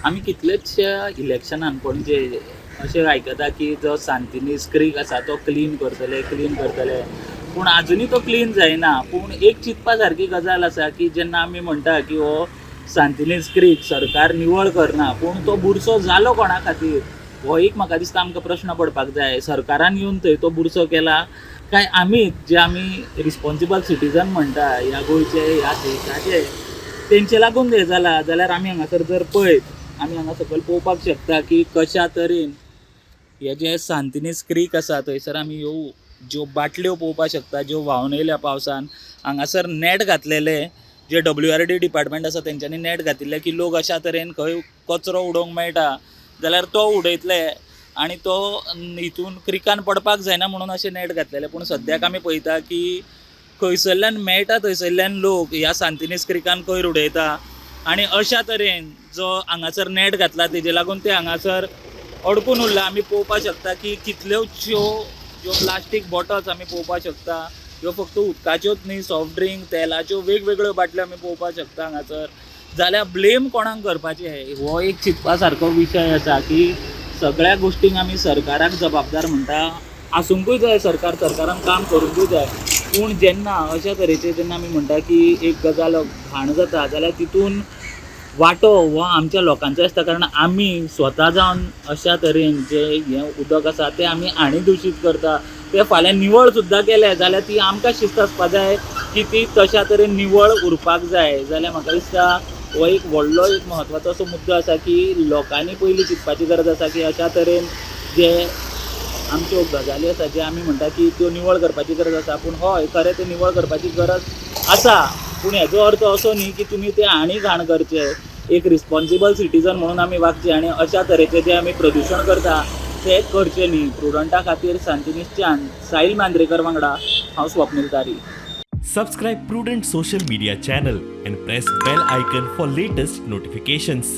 आमी कितलेचशा इलेक्शनान पणजे अशें आयकता की जो सांतिनेज क्रीक आसा तो क्लीन करतले, क्लीन करतले, पूण आजुनूय तो क्लीन जायना. पूण एक चिंतपा सारकी गजाल आसा की जेन्ना आमी म्हणटा की हो सांतिनेज क्रीक सरकार निवळ करना, पूण तो बुरसो जालो कोणा खातीर, हो एक म्हाका दिसता आमकां प्रश्न पडपाक जाय. सरकारान येवन थंय तो बुरसो केला काय आमीच जे आमी रिस्पोन्सिबल सिटीजन म्हणटा ह्या गोंयचे, ह्या देशाचे, तेंचे लागून हें जाला? जाल्यार आमी हांगासर जर पळयत, आमी हांगा सकयल पळोवपाक शकता की कशा तरेन हे जे सांतिनेज क्रीक आसा थंयसर आमी ह्यो ज्यो बाटल्यो पळोवपाक शकता ज्यो व्हांवन येयल्या पावसान. हांगासर नॅट घातलेले, जे WRD department आसा तेंच्यांनी नॅट घातिल्ले की लोक अशा तरेन खंय कचरो उडोवंक मेळटा जाल्यार तो उडयतले आनी तो हितून क्रिकान पडपाक जायना म्हणून अशें नॅट घातलेलें. पूण सद्याक आमी पळयता की खंयसरल्यान मेळटा थंयसरल्यान लोक ह्या सांतिनेज क्रिकान कोयर उडयता आनी अशा तरेन जो हांगासर नॅट घातला तेजे लागून ते हांगासर अडकून उरला. आमी पळोवपाक शकता की कितल्योश्यो ज्यो प्लास्टीक बॉटल्स आमी पळोवपाक शकता, ह्यो फक्त उदकाच्योच न्ही, सॉफ्ट ड्रिंक, तेलाच्यो वेगवेगळ्यो बाटल्यो आमी पळोवपाक शकता हांगासर. जाल्यार ब्लेम कोणाक करपाचें, हो एक चिंतपा सारको विशय आसा की सगळ्या गोश्टींक आमी सरकाराक जबाबदार म्हणटा. आसूंकूय जाय सरकार, सरकारान काम करूंकूय जाय, पूण जेन्ना अशा तरेचे जेन्ना आमी म्हणटा की एक गजाल घाण जाता जाल्यार तितून वांटो हो आमच्या लोकांचो आसता, कारण आमी स्वता जावन अशा तरेन जे हें उदक आसा तें आमी आनी दुशीत करता. तें फाल्यां निवळ सुद्दां केलें जाल्यार ती आमकां शिस्त आसपा जाय की ती तशा तरेन निवळ उरपाक जाय. जाल्यार म्हाका दिसता हो एक व्हडलो एक म्हत्वाचो असो मुद्दो आसा की लोकांनी पयलीं चिंतपाची गरज आसा की अशा तरेन जे आमच्यो गजाली आसा जे आमी म्हणटा की त्यो निवळ करपाची गरज आसा, पूण हय खरें तें निवळ करपाची गरज आसा, पूण हेजो अर्थ असो न्ही की तुमी तें आनी घाण करचें. एक रिस्पोन्सिबल सिटीजन म्हणून आमी वागचें आनी अशा तरेचें जें आमी प्रदुशण करता तें करचें न्ही. प्रुडंटा खातीर सांतिनेजच्यान साहील मांद्रेकर वांगडा हांव स्वप्नील तारी. Subscribe Prudent social media channel and press bell icon for latest notifications.